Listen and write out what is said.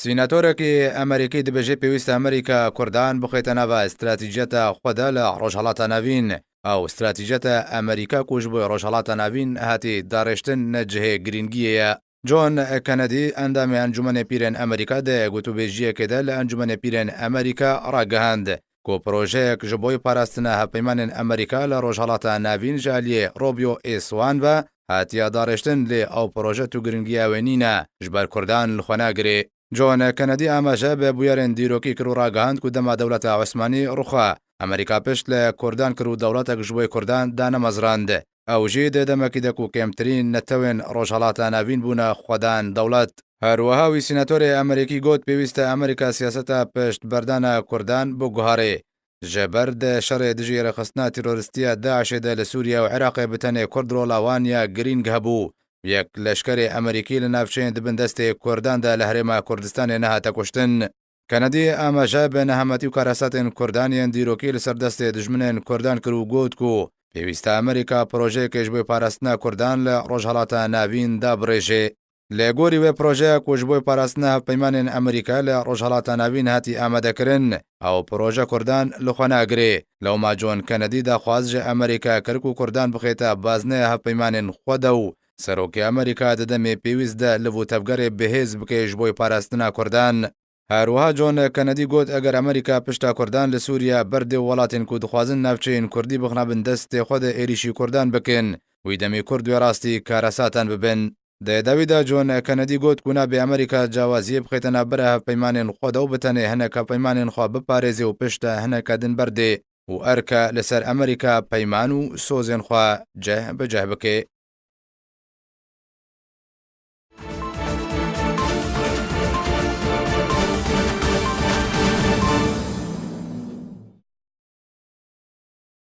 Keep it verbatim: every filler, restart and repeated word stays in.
Sînatorekî Amerîkî dibêje pêwîst e Amerîka Kurdan bixête nava stratejiyeta xwe de li Rojhilata Navîn. Ew stratejiyeta Amerîka ku ji bo Rojhilata Navîn hatî darêştin ne cihê girîngiyê ye. John Kennedy, endamê Encûmenê Pîrên Amerîka, di gotûbêjiyekê de li Encûmenê Pîrên Amerîka ragihand ku projeyek ji bo parastina hevpeymanên Amerîka li Rojhilata Navîn ji aliyê Rubio ê Swan ve hatiye darêştin, lê ew proje tu girîngiya wê nîne, ji ber Kurdan li xwe nagirê. John Kennedy amaje bi bûyerên dîrokî kir û ragihand ku dema dewleta Osmanî rûxa, Amerîka pişt li Kurdan kir û dewletek ji bo Kurdan dane mezrand. Ew jî di demekî de ku kêmtirîn netewên Rojhilata Navîn bûne xwedan dewlet. Her wiha wî sînatorê Amerîkî got, pêwîst e Amerîka siyaseta piştberdana Kurdan biguherê. Ji ber di şerê dijî rêxistina teroristiya DAIŞê de li Sûriye û Iraqê bi tenê Kurd rola wan ya girîng hebû. Yek leşkerê Amerîkî li navçeyên di bin destê Kurdan de li Herêma Kurdistanê nehate kuştin. Kennedy amaje bi nehametî û karesatên Kurdan yên dîrokî li ser destê dijminên Kurdan kir û got ku pêwîst e Amerîka projeyekê ji bo parastina Kurdan li Rojhilata Navîn dabirêje. Li gorî wê projeya ku ji bo parastina hevpeymanên Amerîka li Rojhilata Navîn hatî amadekirin, ew proje Kurdan li xwe nagirê. Lewma John Kennedy daxwaz ji Amerîka kir ku Kurdan bixête bazneya hevpeymanên xwe de û Serokê Amerîka di demê pêwîst de liv û tevgerê bihêz bike ji bo parastina Kurdan. Her wiha John Kennedy got, eger Amerîka pişta Kurdan li Sûriye berdê û welatên ku dixwazin navçeyên Kurdî bixine bin destê xwe de êrîşî Kurdan bikin, wî demî Kurd wê rastî karesatan bibin. Di dawî de John Kennedy got ku nabe Amerîka cawaziyê bixête navbera hevpeymanên xwe de û bi tenê hinek hevpeymanên xwe biparêzê û pişta hineke din berdê û erke li ser Amerîka peyman û sozên xwe ceh bi ceh bike.